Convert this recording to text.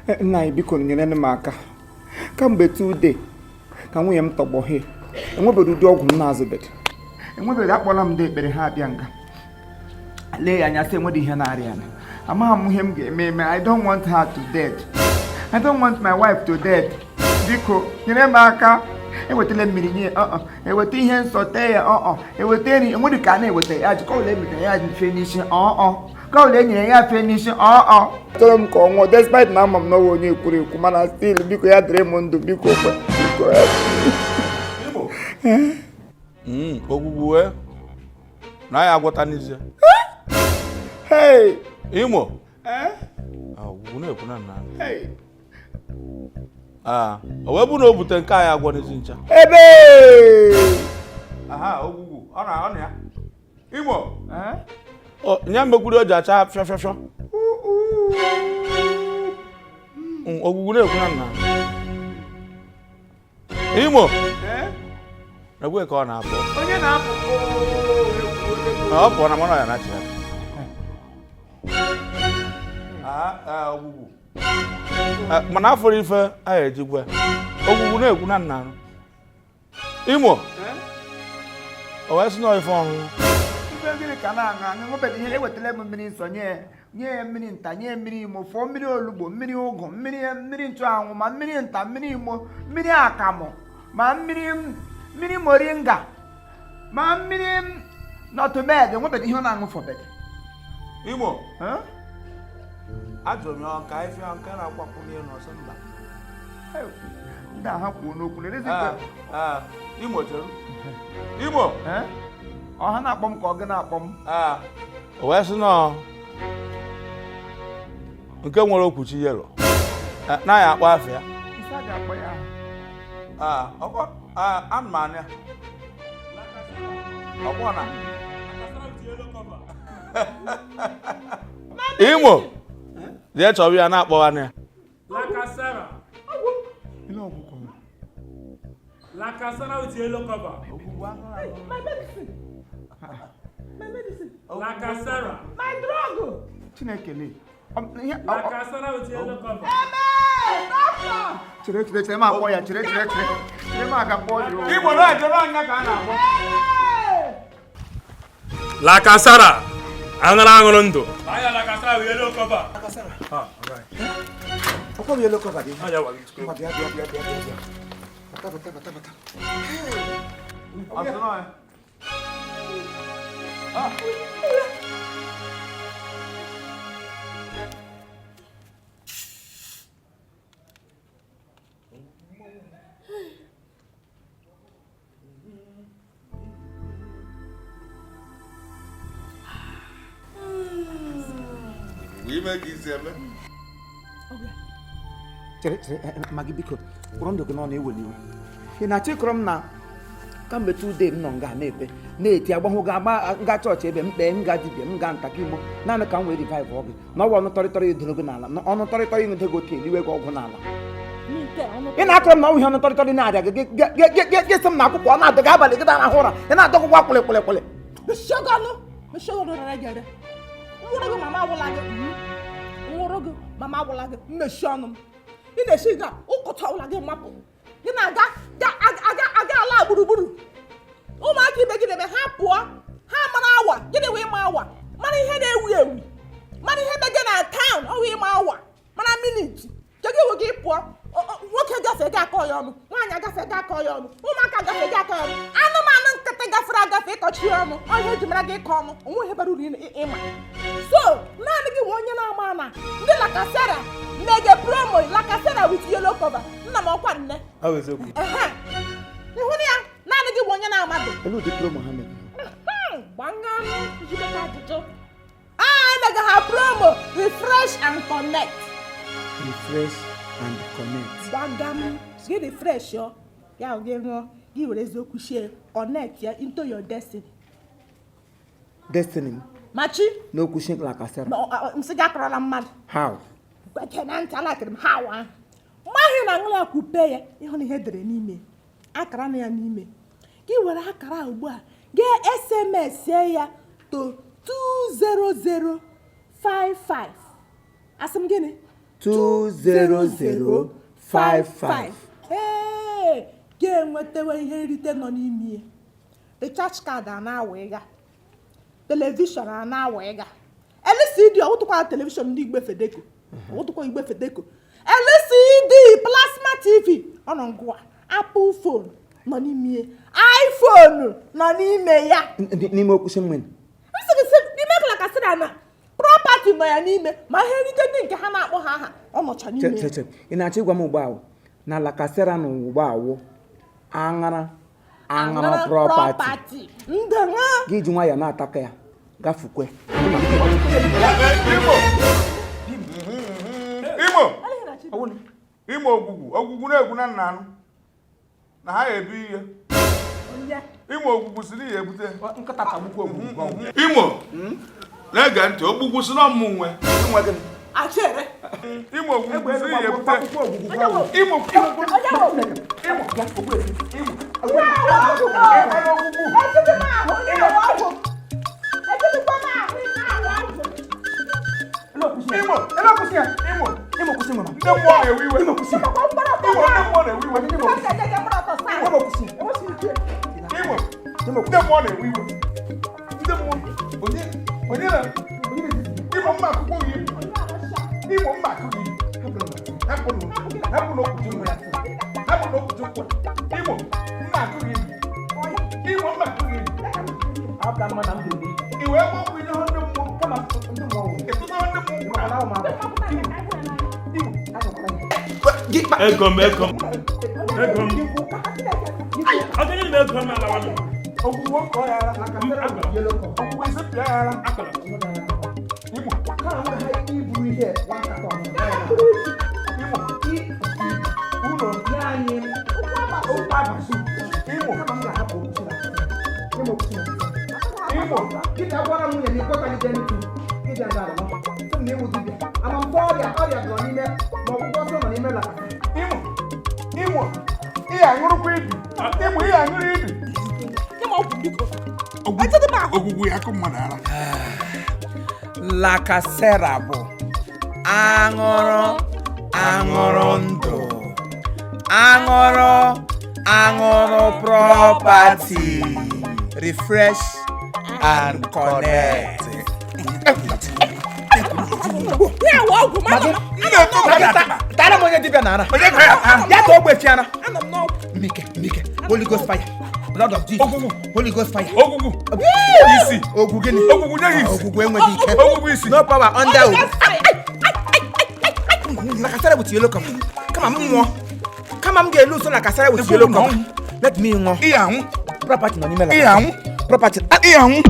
Nna anyị, biko nyere m aka. Kamgbe 2 day ka nwunye m tọgbọ he, enwebeghị ụdị ọgwụ m na-azụbeghị, enwebeghị. Akpọla m ndị ekpere, ha abịa nga lee ya anya, sị enweghị ihe na-arịa ya. Amaghị m ihe m ga-eme eme. I don't want her to dead. I don't want my wife to dead. Biko nyere m aka. Ewetala mmiri nye ọ, eweta ihe nsọ tee ya ọ, eweta nri, enweghị ka a na-eweta ya ji kọwụla emetere ya fee n'isi ọ, kọwụla e nyere ya fee n'isi ọ. Chọrọ m ka ọ nwụọ, despite na ama m na ọwụ onye ekwuru ekwu, mana still, biko, ya dịrị m ndụ, biko kwe, biko ya. Ogwugwu wee na ya agwọta n'izie. Hey! Imo. Eh? Ah, ogwugwu na-ekwu na nna. Hey! Ah, o wee bụ na o bute nke anyị agwọ n'ezi ncha. Ebe! Aha, ogwugwu ọ na ya Imo. Eh? Ọ nya mekwuru o ji acha fịọ fịọ fịọ. Ogwugwu na-ekwu na nna Imo. Eh? Ekwe ka ọ na-apụ. Onye na-apụ? Ọ pụọ na mmanụ ya na-achị ya. Aha, ogwugwu. Mana afọrọ ife anyị ejigwe ogwugwu na-ekwu na nna Imo. O wee sị na ife ọṅụṅụ. Ife gịnị ka na-aṅụ aṅụ? Enwebeghị ihe. Ewetala m mmiri nsọ nye ya, nye ya mmiri nta, nye ya mmiri imo, fụọ mmiri olugbo, mmiri ụgụ, mmiri mmiri nchụanwụ, ma mmiri nta, mmiri imo, mmiri akamụ, ma mmiri mmiri moringa, ma mmiri nutmeg. Enwebeghị ihe ọ na-aṅụ fọbed. Imo, ajụrụ m ya nka ife nke na-akwapụ n'elu, ọsọ mba. Ndị a ha kwuo n'okwu na-erezi. Ah, Imo, chere Imo. Ọha na-akpọ m ka ọ gị na-akpọ m. Ah, o wee sị nọọ nke nwere okwuchi yellow na ya akpọ afọ ya. Isi a ga-akpọ ya. Ah, ọkọ, ah, anụ m anya ọkwọ na Imo jee chọrọ ya na-akpọwa ya. Lacasera. Ile ọgwụgwọ. Lacasera with yellow cover. My medicine. My medicine. Lacasera. My drug. Chineke lee. Lacasera with yellow cover. Amen. Doctor. Chere, chere, chere, m akpọ ya. Chere, chere, chere, chere, m aga kpọọ ya. Igbo na-ejebe anya ka a na-akpọ. Amen. Lacasera. Aṅụrụ aṅụrụ ndụ. Anya Lacasera with yellow cover. Ah, alright. Ọkwa bụ yellow cover dị. Anya wa gị. Ngwa, bịa, bịa, bịa, bịa, bịa, bịa, bata, bata, bata, bata. Asị nọ ya. Ah. Ime ka isi eme. Chere, chere, ma gị, biko, kpụrụ ndụ gị n'ọnụ, eweli iwe. Ị na-achọ ịkọrọ m na kamgbe 2 day m nọ nga na-ekpe, na-eti agbahụ, ga agba nga chọọchị, ebe m kpee, m ga dibịa, m ga nta imo, naanị ka m wee revive gị na ọwa ọnụ tọrịtọrị edoro gị n'ala, na ọnụ tọrịtọrị ịnụde gị otu eliwe gị ọgwụ n'ala? Ị na-akọrọ m na ọ bụ ihe ọnụ tọrịtọrị na-arịa gị? Gị sị m na akwụkwọ ọ na-adọ gị abalị, gị na-arahụ ụra, ị na-adọgụgwa kwụlị kwụlị kwụlị. Mechie gị ọnụ, mechie gị ọnụ, rara gị ere. Nwụrụ gị mama agwụla gị, Nwụrụ gị mama agwụla gị. Mmechi ọnụ m. Ị na-esi ga ụkọta ọbụla gị mapụ. Gị na-aga aga aga ala gburugburu. Ụmụaka ibe gị na-eme ha pụọ, ha mara awa gịnị wee ma awa, mara ihe na-ewu ewu, mara ihe mege na town, ọ wee ma awa, mara minute ke gị wụ gị pụọ. Nwoke gafe gị akọ ya ọnụ, nwaanyị agafe gị akọ ya ọnụ, ụmụaka gafe gị akọ ya ọnụ, anụmanụ nkịtị gafere agafe ịkọchi ya ọnụ. Ọ ihe eji mara gị, ịkọ ọnụ onwe ihe bara uru ịma. So naanị gị nwe onye na-ama na ndị Lacasera mege promo Lacasera with yellow cover. Nna m, ọkwa nne. Ọ bụ eziokwu. Ehe. Ịhụ na ya, naanị gị nwe onye na-amadụ. Elu ụdị promo ha mere? Gbanyam jideta ajụjụ a emega ha promo refresh and connect. Refresh and connect. Gbagam gị, refresh ọ ya gị ṅụọ, gị were eziokwu shie connect ya into your destiny. Destiny m? Machi. N'okwu shi Lacasera? Nsị gị akọrọla mmadụ. How? Geke na ntị, alakịrị m ha wa mgbe ahụ ị na-aṅụ ya, kwupe ya, ịhụ na ihe edere n'ime akara na ya n'ime gị. Were akara a ugbu a gee SMS ya to 20055. Asị m gịnị? 20055. Ee, ga-enwetawa ihe nrite nọ n'ime ya. Recharge card a na-awa ịga, television a na-awa ịga, LCD, ọwụtụkwa television ndị igbe fedeko, ọwụtụkwa igbe fedeko, LCD plasma TV ọ nọ ngwa, Apple phone nọ n'ime ya, iPhone nọ n'ime ya. N'ime okwusi mmiri. Nsị n'ime La Casera na property nọ ya n'ime, ma ihe nrite ndị nke ha na-akpọ ha aha ọ nọcha n'ime ya. Che, che, ị na-achọ ịgwa m ugbu ahụ na La Casera na ugbu awụ aṅara aṅara property? Ndị ha. Gị ji nwayọọ na-ataka ya gafukwe. Imo, Imo, Imo, ogwugwu, ogwugwu na-egwu na nna anụ na ha ebu ihe. Onye? Imo, ogwugwu si n'ihe ebute. Nkịta tagbukwa ogwugwu. Imo na-ege ntị, ogbugwu si na ọmụ nwe. Nwe gịnị? Achere. Imo, ogwugwu si n'ihe ebute. Akwụkwọ ogwugwu. Imo, Imo, Onye bụ? Imo, Imo. Na-awa ọgwụ. Ejidị m ahụ, na-awa ọgwụ. Ejidịkwa m ahụ, na-awa ọgwụ. Imo. Imo, Imo. Imo, kwụsị nwa. Ndị mmụọ na-ewe iwe. Imo, kwụsị. Ọkwa mkpọrọ ọtọ. Imo, ndị mmụọ na-ewe iwe. Imo, kwụsị. Ka ejeje mkpọrọ ọtọ saa. Imo, kwụsị. Enwesịghị ike. Imo, Imo, ndị mmụọ na-ewe iwe. Ndị mmụọ, onye, onye na Imo, mma akwụkwọ gị. Imo, mma akụ gị. Hapụnụ, hapụnụ okwuchi nwa ya. Hapụnụ okwuchi nwa. Imo, mma akụ gị. Imo, mma akụ gị. Aka mma na m ga-eme. I wee gba ọgwụ ihe ndị mmụọ. Kama ndị mmụọ nwụrụ. Ịtụta ndị mmụọ nwụrụ. Mana ahụ m abụ. Imo. Ego m, ego m, ego m. Ọ ga-enye m ego m alawa m. Ogwugwu kọ ya ara. Ogwugwu isi pịa ya ara. Akọrọ. Imo. Kama m ga iburu ihe one carton. Imo. Ụlọ. Nye anyị okwu abasu. Imo. Kama m ga-ahapụ okwuchi na Imo, kwụsị na Imo. Dibịa gwara m nwunye m ịkpọtalite ntụ dibịa gara nọ sị m na ịwụ dibịa ama m ọrịa ọrịa nọ n'ime ma ọgwụgwọ ọsọ nọ n'ime lakata. Imo. Imo. Ị aṅụrụkwa ibi. Imo, ị aṅụrụ ibi. Nye m ọgwụ biko. Ejidị m ahụ. Ogwugwu ya akụ mmadụ ara. La Casera bụ aṅụrụ aṅụrụ ndụ, aṅụrụ aṅụrụ property, refresh and connect. Na-awa ọgwụ ma anọ m. Tara m onye dibịa na ara Onye ka ya? ya ka o gbefiara. Anọ m n'ọgwụ. Mike, Mike, Holy Ghost fire, blood of Jesus. Ogwugwu. Holy Ghost fire. Ogwugwu. Isi. Ogwu gịnị? Ogwugwu nye gị isi. Ogwugwu enweghị ike. Ogwugwu isi. No power under Holy ogwu. Ghost fire. La Casera with yellow cover. Kama m nwụọ, kama m ga-elu nso La Casera with yellow cover, let me nwụọ. Ị anwụ. Property nọ n'ime La Ị Casera. anwụ. Property. Ị anwụ.